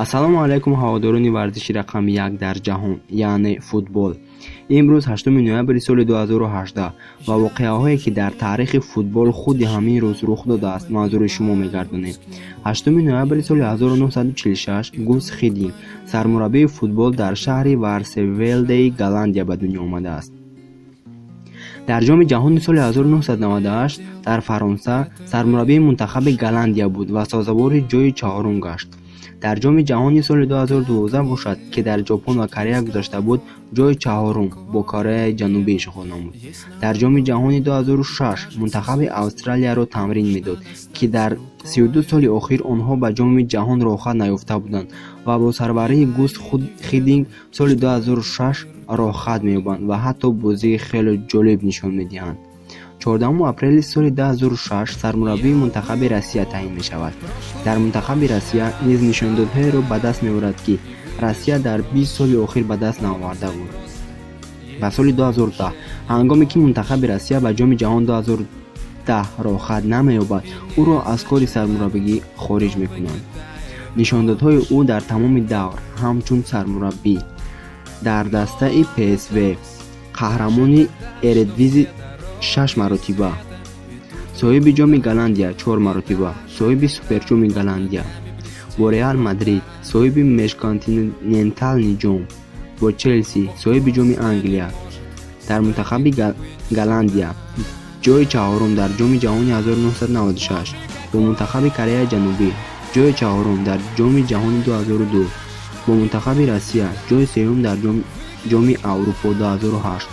Ассалому алайкум, ҳаводорони варзиши рақами як дар ҷаҳон, яъне футбол. Имрӯз 8 ноябри соли 2018 ва воқеаҳое, ки дар таърихи футбол худи ҳамин рӯз рух додааст, манзури шумо мегардонем. 8 ноябри соли 1946 Гус Хиддинк, сармураббии футбол, дар шаҳри Варсевелдеи Голландия ба дунё омадааст. Дар Ҷоми ҷаҳони соли 1998 дар Фаронса сармураббии мунтахаби Голландия буд ва сазовори ҷойи чаҳорум гашт. Дар Ҷоми ҷаҳони соли 2012 бошад, ки дар Ҷопон ва Корея гузашта буд, ҷойи чаҳорум бо Кореяи Ҷанубӣ ишғол намуд. Дар Ҷоми ҷаҳони 2006 мунтахаби Австралияро тамрин медод, ки дар 32 соли охир онҳо ба Ҷоми ҷаҳон роҳхат наёфта буданд, ва бо сарварии Гус Хиддинк соли 2006 роҳхат меёбанд ва ҳатто бозии хеле ҷолиб нишон медиҳанд. 14 апрели соли 2006 сармураббии мунтахаби Россия таъин мешавад. Дар мунтахаби Россия низ нишондодҳоеро ба даст меорад, ки Россия дар 20 соли охир ба даст наоварда буд. Ва соли 2010, ҳангоме ки мунтахаби Россия ба Ҷоми ҷаҳон 2010 роҳхат намеёбад, ӯро аз кори сармураббигӣ хориҷ мекунанд. Нишондодҳои ӯ дар тамоми давр ҳамчун сармураббӣ: дар дастаи ПСВ қаҳрамони Эредивизи шаш маротиба, соҳиби Ҷоми Голландия чор маротиба, соҳиби Суперҷоми Голландия; бо Реал Мадрид соҳиби Межконтинентальный ҷом, бо Челси соҳиби Ҷоми Англия, дар мунтахаби Голландия ҷойи чаҳорум дар Ҷоми ҷаҳони 1996, бо мунтахаби Кореяи Ҷанубӣ ҷойи чаҳорум дар Ҷоми ҷаҳони 2002, бо мунтахаби Россия ҷойи сеюм дар Ҷоми Аврупо 2008.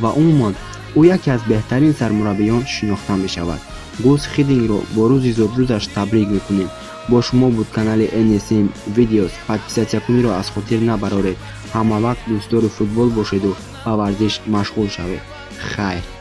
Ва умуман ӯ яке аз беҳтарин сармураббиён шинохта мешавад. Гус Хиддинкро бо рӯзи зодрӯзаш табрик мекунем. Бо шумо буд канали NSM Videos. Подписаться куниро аз хотир набароред. Ҳама вақт дӯстдори футбол бошеду ба варзиш машғул шавед. Хайр.